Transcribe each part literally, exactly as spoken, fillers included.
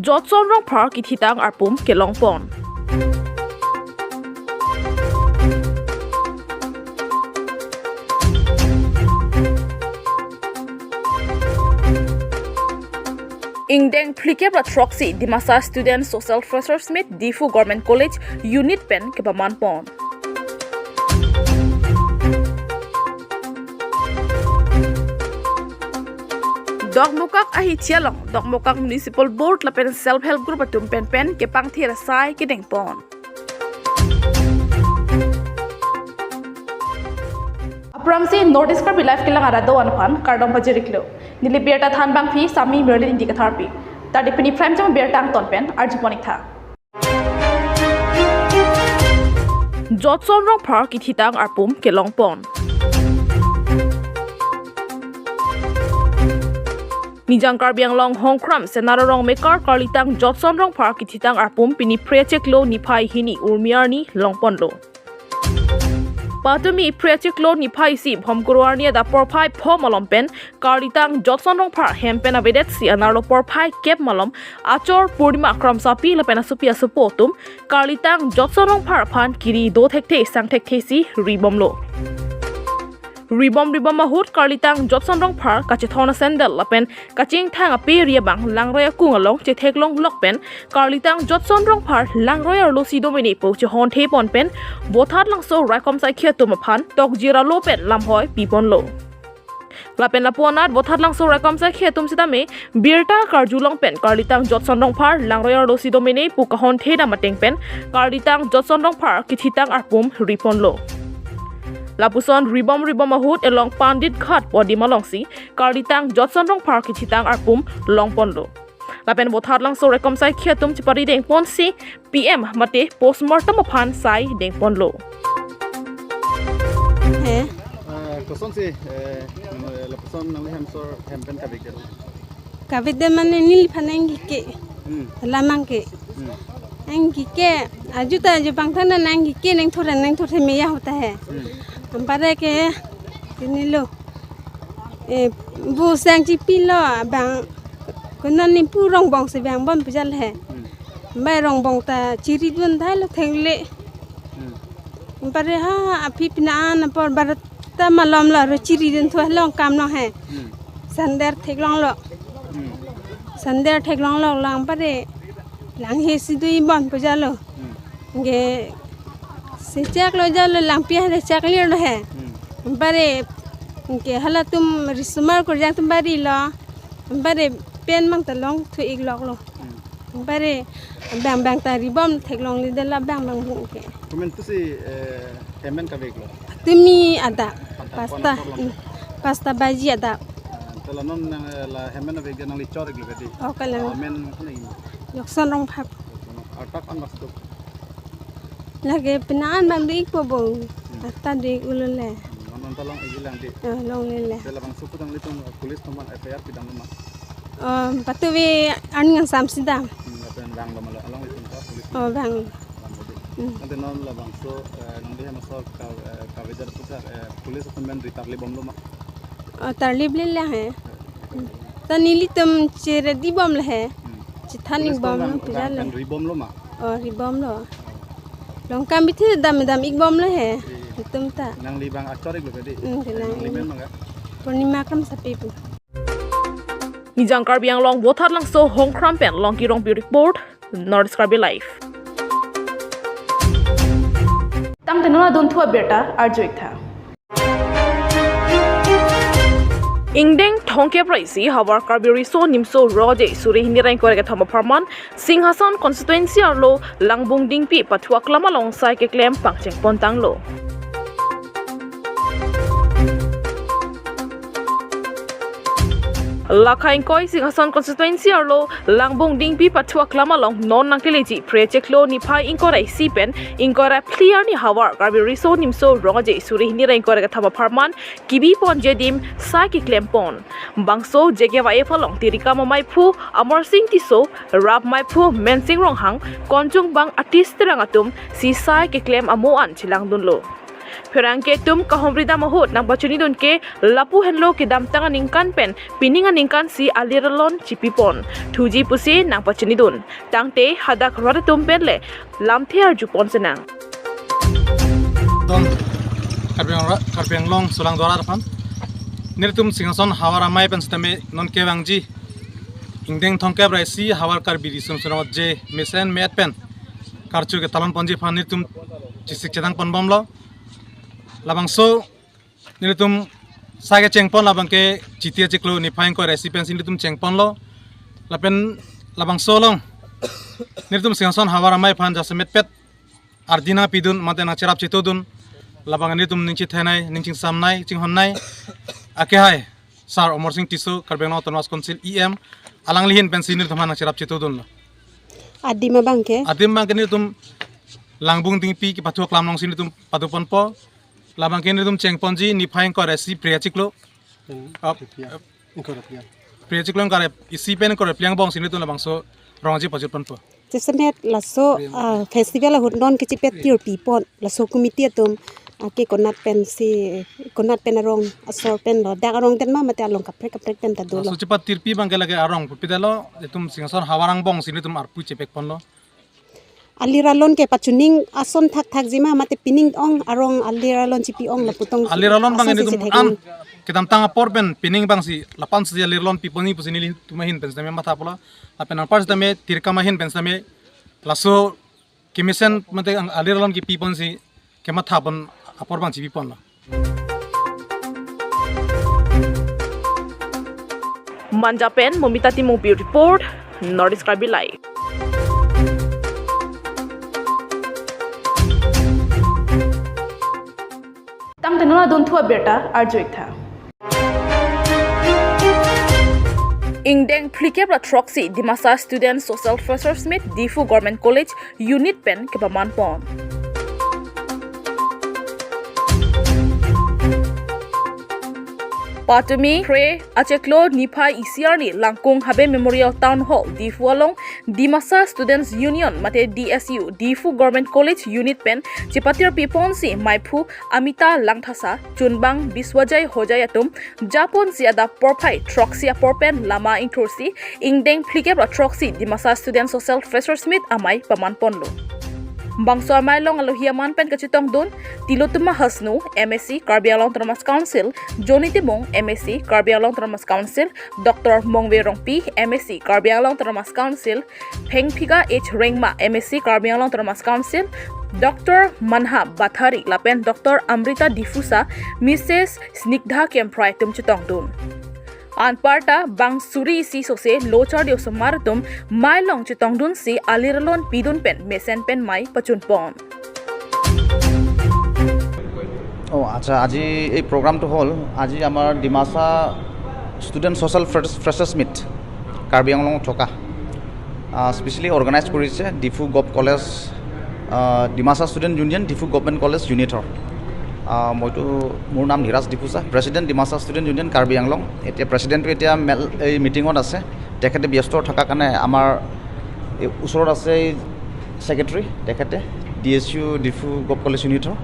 Jotson Rongphar kithitang arpum kelongpon. Ingdeng phlikep ra throksi Dimasa Student Social Freshers Meet Diphu Government College Unit pen kepamanpon. Dokmoka ahithi along Dokmoka Municipal Board lapen Self Help Group atum penpen kepangthir asai kedengpon. Aphrangsi North East Karbi Live kelang arat do-an aphan kardom pajir-iklo. Neli birta thanbangpi Sami Merlin Ingti Katharpi. Tadi pini Prime Time birta angton pen arjupon-iktha. Jotson Rongphar kithitang arpum kelongpon. Nijang Karbi Anglong Hongkram Senaro Rongmekar karlitang Jotson Rongphar kithitang arpum pini phre chiklo niphai hini Urmi arni longponlo. Patumi phre chiklo niphai isi Bhomkuru arni adap porphai pho malom pen karlitang Jotson Rongphar hem pen avedetsi anerlo porphai kep malom achor Purnima Kramsapi lapen asopi asopo atum karlitang Jotson Rongphar aphan kiri do thekthe sang thekthesi ribomlo. Ribom ribom ahut karlitang Jotson Rongphar kachethon asandal lapen kachingthang ape ri abang langroi akung along chetheklonglok pen karlitang Jotson Rongphar langroi arlosi domine pu chehonthepon pen Vothatlangso raikom saikhi atum aphan tokjir alo pen lamhoi piponlo. Lapen lapu anat Vothatlangso raikom saikhi atum sitame birta karjulong pen karlitang Jotson Rongphar langroi arlosi domine pu kahonthedam ateng pen karlitang Jotson Rongphar kithitang arpum riponlo. Lapuson ribom ribom ahut along Pandit Ghat pu adim alongsi karlitang Jotson Rongphar kithitang arpum longponlo. Lapen Vothatlangso raikom saikhi atum chepari dengponsi P M mate postmortem aphan sai dengponlo. He. Eh, kosonsi, eh, nang, eh, lapuson nangli hem asor hem pen kavek-det? Kavek-det mane neliphan nangkeke. Hmm. Lamang ke. Hmm. Nangkeke, aju ta aju pangthang nangkeke nangthur nangthur the meya hota he. Hmm. Anparke, pini lo. Eh, bu sang chipilo abang, konon ni pu rongbong si bang bon pujal he. Hmm. Bai rongbong ta chiridun thai lo thengle. Hmm. Anpar ha aphi pina an apor barat ta malom lo ro chiridun thu along kam lo he. Hmm. Sander theklonglo. Hmm. Sander theklonglo lang pare lang he si dui bon pujalo. Hmm. Ke si chak lo jalo lang pi hale chak lir lo he. Hmm. Anpare ke halatum risomar kurjang atum bari lo. Anpare pen mang ta longthu-iklok lo. Hmm. Anpare bang bang ta ribom theklongledetlo bang bang bung ke. Komantusi, eh, hem pen kaveklo? Tumi adap. Adap pasta, pon akorlo? Hmm, pasta baji adap. Ah, tala non nang, eh, la hem pen avek nangli chor-iklo kedi? Oh, kalang. Ah, men kene ini? Jotson Rongphar. Arta ko-an bak tu? Lake pina an bang do-ikpo bang. Hmm. Arta do-ik-ulo le. Hmm, non, non ta long-ikji lang di. Ah, longle le. Te labangso aphuthak nanglitum, eh, police atum aphan F I R pidamlo ma? Oh, patumi arni ingsamsi dam. Hmm, lapen vanglo ma lo, alanglitum ta police? Oh, vang. Vanglo di. Hmm. Ante non labangso, eh, nangli hem asor ka, eh, kavek-det aphuthak, eh, police atum pen ri tarlibomlo ma? Oh, tarlible lang he. Hmm. Ta nelitum cheredibom le he. Hmm. Chethan-ikbom lo, police atum vang, pujalo. Vang pen ribomlo ma? Oh, ribomlo. Long kam bithe dam dam-ikbom lo he. Iya. Itum ta. Nangli bang achor-iklo kedi? Hmm, kelang. Nangli men bang ka? Purnima Kramsapi pu. Nijang Karbi Anglong Vothatlangso Hongkram pen Longki Rongpi report, North East Karbi Live. Tangte non adunthu abirta arju-iktha. Ingdeng thomkep ra isi havar Karbi Riso Nimso Rong Aje suri hini ra ingkoi ra kethom apharman Singhason constituency arlo Langbung Dingpi pathu aklam along sai keklem pangchengpon tanglo. Lakha ingkoi Singhason constituency arlo Langbung Dingpi pathu aklam along non nangkeleji phre chiklo niphai ingkoi ra isi pen ingkoi ra phli arni havar Karbi Riso Nimso Rong Aje suri hini ra ingkoi ra kethom apharman kebipon adim sai keklempon. Bangso J K Y F along Tirikam amaiphu Amarsing Tisso, Rap maiphu Mensing Ronghang, konchung bang artist terang atum si sai keklem amo an chelangdunlo. Pherangke atum kahumri dam ahut nangpachunidun ke lapu henlo kedamtang aningkan pen pining aningkan si alir alon chipipon thuji pusi nangpachunidun. Tangte hadak rat atum pen le lamthe arjupon senang. Don Karbi Anglong, Karbi Anglong Solang Dwar aphan. Nelitum Singhason Havar Amei pen sitame non kevangji ingdeng thomkep ra isi Havar Karbi Riso Nimso Rong je mesen me-et pen karcho ketalon ponji aphan nelitum chesik chedang ponbomlo. Labangso nelitum sake chengpon labang ke Chiti achiklo niphai ingkoi ra isi pensi nelitum chengponlo. Lapen labangso along nelitum Singhason Havar Amei aphan jasemet pet ardi nangpidun mate nangcherap chetodun labang nelitum ning chethenei, ning chingsamnei, chinghonnei akehai Sir Amarsing Tisso, Karbi Anglong Autonomous Council E M, alangli ahin pensi nelitum aphan nangcherap chetodunlo. Adim abang ke? Adim abang ke nelitum Langbung Dingpi kepathu aklam alongsi nelitum padoponpo. Labang ke nelitum chengponji niphai ingkoi ra isi Phre achiklo. Pen Up. Phre ingkoi ra phli-ang. Phre achiklo ingkoi ra isi pen ingkoi ra phli-ang angbong si nelitum labangso rong aji pajutponpo. Jasemet laso, Phre ah, festival ahut non kechipet tirpipon laso committee atum, ah, ke konat pensi, konat pen arong asor pen lo, dak arong den ma mate along kaprek kaprek pen ta dolo? Laso chepatirpi abang ke lake arong pupidalo, itum Singhason Havar angbong si nelitum arpu chepekponlo. Alir alon ke pachuning ason thakthakji ma mate pining ong arong alir alon chipi ong lapu tong? Alir alon abang ason si nelitum chethek an nang. Kedamtang apor pen pining abang si lapu-an si alir alon piponji pusi nelitum ahin pen sitame matha polo. Lapen anpar sitame tirkam ahin pen sitame laso kemesen mate ang alir alon kepipon si kemathapon apor abang chipiponlo. Manja pen Momita Timung, Bureau Report, North East Karbi Live. Tangte non adunthu abirta arju-iktha. Ingdeng phlikep ra throksi Dimasa Student Social Freshers Meet Diphu Government College Unit pen kepamanpon. Patumi Phre achiklo niphai isi arni Langkung Habe Memorial Town Hall Diphu along Dimasa Students Union mate D S U Diphu Government College Unit pen chepatirpiponsi maiphu Amita Langthasa, chunbang Biswajay Hojai atum japonsi adap porphai throksi apor pen lama ingthursi ingdeng phlikep ra throksi Dimasa Student Social Freshers Meet amei pamanponlo. Bangso amei along alohi aman pen kachetongdun Tilottama Hasnu, M A C Karbi Anglong Autonomous Council, Johnny Timung, M A C Karbi Anglong Autonomous Council, Doctor Mongve Rongpi, M A C Karbi Anglong Autonomous Council, Phengphika H Rengma, M A C Karbi Anglong Autonomous Council, Doctor Manha Bathari lapen Doctor Amrita D'Souza, Missus Snigdha Kemprai atum chetongdun. Anparta bang suri isi sose lo charli osomar atum amei along chetongdunsi alir alon pidun pen mesen pen mei pachunpon. অ' আচ্ছা, আজি এই প্ৰগ্ৰামটো হ'ল, আজি আমাৰ Dimasa student social fresh-, freshers meet Karbi আংলঙত থকা, specially organise কৰিছে Diphu gov college, ah, Dimasa student union Diphu government college ইউনিটৰ। আহ, মইতো, মোৰ নাম Niraj Diphusa, president Dimasa student union Karbi Anglong. এতিয়া প্ৰেচিডেণ্টটো এতিয়া মেল-, এই মিটিঙত আছে, তেখেতে ব্যস্ত থকাৰ কাৰণে আমাৰ এই ওচৰত আছে এই ছেক্ৰেটাৰী, তেখেতে D S U Diphu gov college ইউনিটৰ।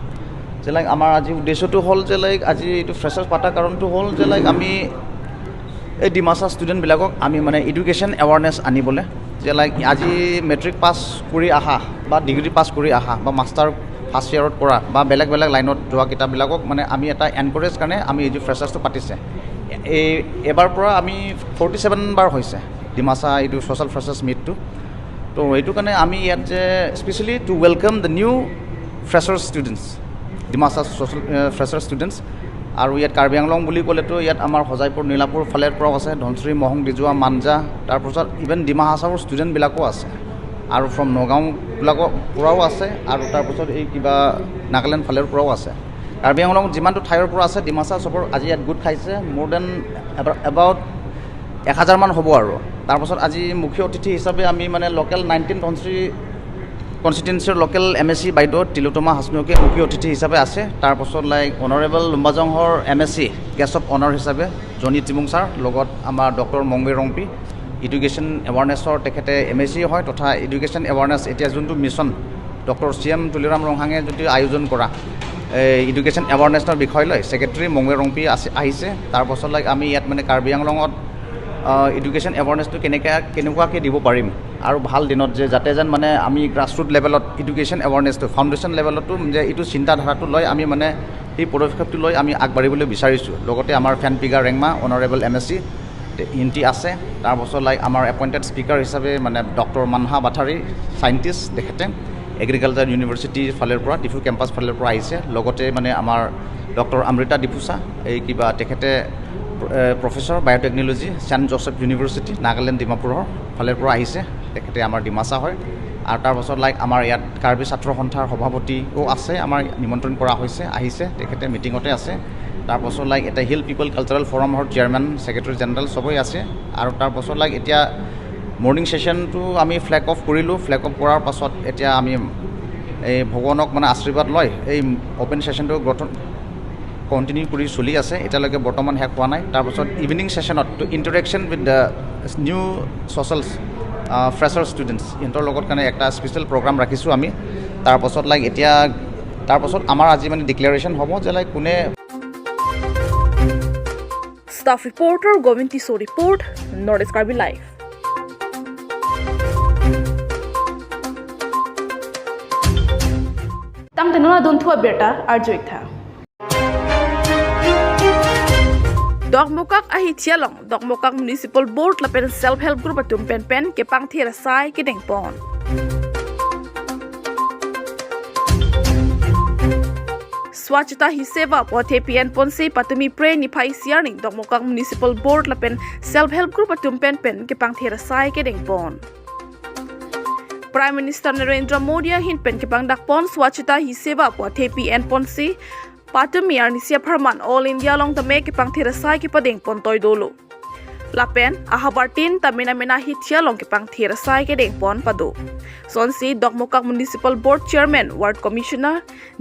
যে লাইক আমাৰ আজি উদ্দেশ্যটো হ'ল যে লাইক আজি এইটো ফ্ৰেছাৰ্ছ পাতাৰ কাৰণটো হ'ল যে লাইক আমি এই ডিমাচা ষ্টুডেণ্টবিলাকক আমি মানে এডুকেশ্যন এৱাৰনেছ আনিবলৈ যে লাইক আজি মেট্ৰিক পাছ কৰি অহা বা ডিগ্ৰী পাছ কৰি অহা বা মাষ্টাৰ ফাৰ্ষ্ট ইয়েৰত কৰা বা বেলেগ বেলেগ লাইনত যোৱা কেইটাবিলাকক মানে আমি এটা এনকাৰেজ কাৰণে আমি এইটো ফ্ৰেছাৰ্ছটো পাতিছে। এই এইবাৰ পৰা আমি ফৰ্টি ছেভেন বাৰ হৈছে ডিমাচা এইটো ছ'চিয়েল ফ্ৰেছাৰ্ছ মিটটো। তো এইটো কাৰণে আমি ইয়াত যে specially to welcome the new freshers students, Dimasa social, uh, fresher students. আৰু ইয়াত কাৰ্বি আংলং বুলি ক'লেতো ইয়াত আমাৰ হজাইপুৰ, নীলাপুৰ ফালেৰ পৰাও আছে, ধনশিৰি, মহং, ডিজুৱা, মাঞ্জা, তাৰপাছত ইভেন ডিমা হাছাওৰ ষ্টুডেণ্টবিলাকো আছে, আৰু ফ্ৰম নগাঁওবিলাকৰ পৰাও আছে, আৰু তাৰপাছত এই কিবা নাগালেণ্ড ফালেৰ পৰাও আছে। কাৰ্বি আংলং যিমানটো ঠাইৰ পৰা আছে, ডিমাচা চবৰ আজি ইয়াত গোট খাইছে, more than about এক হাজাৰমান হ'ব আৰু। তাৰপাছত আজি মুখ্য অতিথি হিচাপে আমি মানে লোকেল নাইনটিন ধনশিৰি কনষ্টিটুৱেঞ্চিৰ লোকেল এম এ চি বাইদেউ তিলোত্তমা হাচনুকে মুখ্য অতিথি হিচাপে আছে। তাৰপাছত লাইক অনাৰেবল লুম্বাজংহৰ M A C guest of অনাৰ হিচাপে জনি টিমুং ছাৰ, লগত আমাৰ ডক্টৰ মংগে ৰংপি, এডুকেশ্যন এৱাৰনেছৰ তেখেতে এম এ চি হয় তথা এডুকেশ্যন এৱাৰনেছ এতিয়া যোনটো mission doctor C M Tuliram ৰংহাঙে যদি আয়োজন কৰা এডুকেশ্যন এৱাৰনেছৰ বিষয় লৈ ছেক্ৰেটাৰী মংৱে ৰংপি আছে, আহিছে। তাৰ পাছত লাইক আমি ইয়াত মানে কাৰ্বি আংলঙত এডুকেশ্যন এৱাৰনেছটো কেনেকৈ, কেনেকুৱাকৈ দিব পাৰিম আৰু ভাল দিনত যে যাতে যেন মানে আমি গ্ৰাছৰুট লেভেলত এডুকেশ্যন এৱাৰনেছটো, ফাউণ্ডেশ্যন লেভেলতো যে এইটো চিন্তাধাৰাটো লৈ আমি মানে সেই পদক্ষেপটো লৈ আমি আগবাঢ়িবলৈ বিচাৰিছোঁ। লগতে আমাৰ ফেনপিগা ৰেংমা, অনাৰেবল এম এ চি, ইনটি আছে। তাৰ পাছত লাইক আমাৰ এপইণ্টেড স্পীকাৰ হিচাপে মানে ডক্টৰ মানহা বাথাৰী, চাইণ্টিষ্ট, তেখেতে এগ্ৰিকালচাৰ ইউনিভাৰ্চিটিৰ ফালৰ পৰা, ডিফু কেম্পাছ ফালৰ পৰা আহিছে। লগতে মানে আমাৰ ডক্টৰ অমৃতা ডিফুচা, এই কিবা তেখেতে professor biotechnology, Saint Joseph University, Nagaland, ডিমাপুৰৰ ফালৰ পৰা আহিছে। তেখেতে আমাৰ ডিমাচা হয়। আৰু তাৰ পাছত লাইক আমাৰ ইয়াত কাৰ্বি ছাত্ৰ সন্থাৰ সভাপতিও আছে, আমাৰ নিমন্ত্ৰণ কৰা হৈছে, আহিছে, তেখেতে মিটিঙতে আছে। তাৰ পাছত লাইক এটা হিল পিপল কালচাৰেল ফৰামৰ চেয়াৰমেন, ছেক্ৰেটাৰী জেনেৰেল সবেই আছে। আৰু তাৰ পাছত লাইক এতিয়া মৰ্ণিং ছেছনটো আমি ফ্লেগ অফ কৰিলোঁ। ফ্লেগ অফ কৰাৰ পাছত এতিয়া আমি এই ভগৱানক মানে আশীৰ্বাদ লৈ এই অপেন ছেছনটো গঠন, কণ্টিনিউ কৰি চলি আছে, এতিয়ালৈকে বৰ্তমান শেষ হোৱা নাই। তাৰ পাছত ইভিনিং ছেছনত to interaction with the new social, ah, fresher students, সিহঁতৰ লগত কাৰণে এটা স্পেচিয়েল প্ৰগ্ৰাম ৰাখিছোঁ আমি। তাৰ পাছত লাইক এতিয়া, তাৰ পাছত আমাৰ আজি মানে ডিক্লেৰেশ্যন হ'ব যে লাইক কোনে Staff reporter Govind Tisso report, North East Karbi Live. Tangte non adunthu abirta arju-ik tha. Dokmoka ahithi along Dokmoka Municipal Board lapen Self Help Group atum pen pen kepangthir asai kedengpon. Swachhata Hi Seva pu athepi enponsi patumi Phre niphai isi arni Dokmoka Municipal Board lapen Self Help Group atum pen pen kepangthir asai kedengpon. Prime Minister Narendra Modi ahin pen kepangdakpon Swachhata Hi Seva pu athepi enponsi patumi arnisi apharman All India along tame kepangthir asai kepadengpon toi dolo. Lapen ahavartin ta mena mena ahithi along kepangthir asai kedengpon pado. Sonsi Dokmoka Municipal Board Chairman, Ward Commissioner,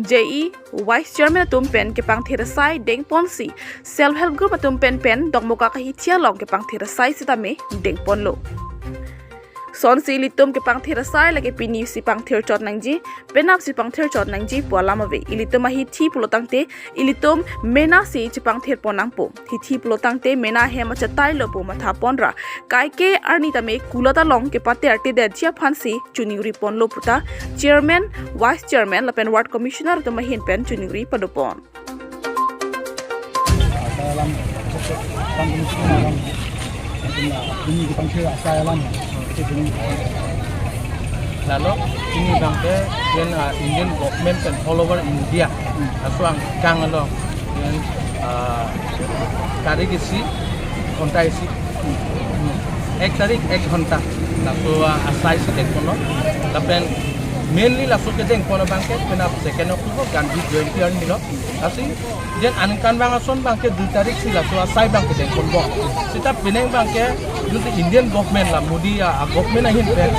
J E, Vice Chairman atum pen kepangthir asai dengponsi Self Help Group atum pen pen Dokmoka ahithi along kepangthir asai sitame dengponlo. Sonsi ilitum kepangthir asai lake pinisi pangthir chot nangji, penapsi pangthir chot nangji pu alam ave. Ilitum ahithi pulo tangte ilitum menasi chepangthirpon nangpo. Hithi pulo tangte mena hem achetailo pu mathaponra, kaike arni tame kulat along kepater tidetji aphansi choningriponlo puta Chairman, Vice Chairman lapen Ward Commissioner atum ahin pen choningri padopon. Asai alam, alam ini semua alam. Mungkin lah, ini kita kira asai alam. Itu ini. Lalu, ini bangke, then, uh, Indian government and all over India, laso angkang along, then, uh, tarik isi, ghonta isi, ek tarik, ek ghonta, laso, uh, asai isi dengponlo, lapen mainly laso kedengpon abangke, penap second October, Gandhi Jayanti arnilo, lasi, then aningkanvang ason bangke dui tarik si laso asai bangke dengponbom. Seta penang bangke, jodi Indian government la Modi a, a government ahin pen,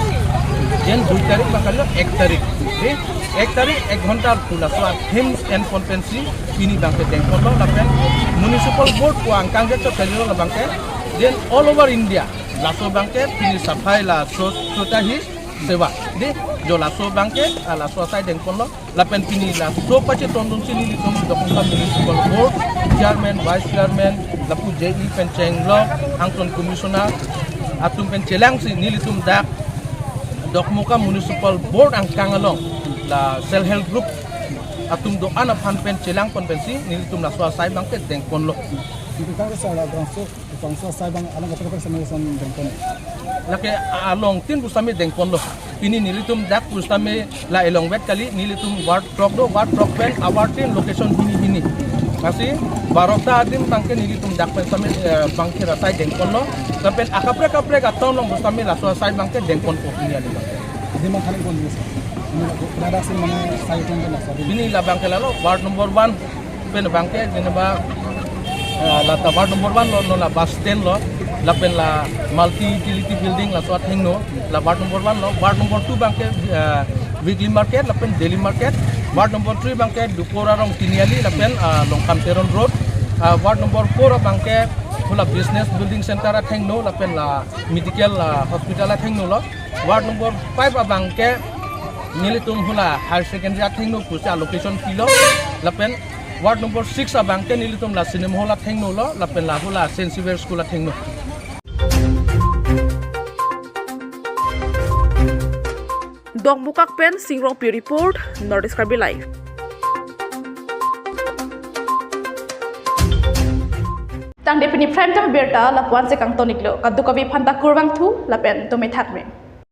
then dui tarik bangke lo ek tarik. Okay? Ek tarik ek ghonta pu laso a theme enpon pensi pini bangke dengponlo lapen municipal board pu angkang ke chot kalilo la bangke, then all over India laso bangke pini saphai la Swachhata Hi Seva. Dei, jo laso bangke, ah, laso asai dengponlo. Lapen pini laso pachetondunsi nelitum Dokmoka Municipal Board Chairman, Vice Chairman, lapu J E pen chenglok, angton Commissioner atum pen chelangsi nelitum dak Dokmoka Municipal Board angkang along la Self Help Group atum do-an aphan pen chelangpon pensi nelitum laso asai bangke dengponlo. Itu kan salah bangso Bangso asai bang along kaprek kaprek sami son dengpon. Lake alongtin pusitame dengponlo. Pini nelitum dak pusitame la elongvet kali, nelitum ward throk do, ward throk pen ahavartin location hini hini. Lasi barota adim bangke nelitum dak pen sami, eh, bangke asai dengponlo. Lapen akaprek kaprek a-town along pusitame laso asai bangke dengponpo pini adim bangke. Adim bang khaning pon dulu, sir. Ini ladak si mana sai pon pon, sir. Pini la bangke lalo ward number one pen bangke, jeneba, eh, la ta ward number one lo, non la bus stand lo, lapen la multi utility building laso athengno, la ward number one lo, ward number two bangke, eh, weekly market, lapen daily market, ward number three bangke Dukor Arong Tiniali, lapen, ah, Longkam Teron Road, ah, ward number four bangke, hala business building center athengno, lapen la medical, ah, hospital athengno lo, ward number five abangke, Nelitum hala higher secondary athengno pusi a-location pilo, lapen ward number six abang ke nelitum la cinema hall athengno lo, lapen la hala Saint Xavier School athengno. Dokmoka pen Sing Rongpi report, North East Karbi Live. Tangte pini Prime Time birta lapu-an si kangton-iklo, kadokave aphanta kurvangthu lapen tumi thakme.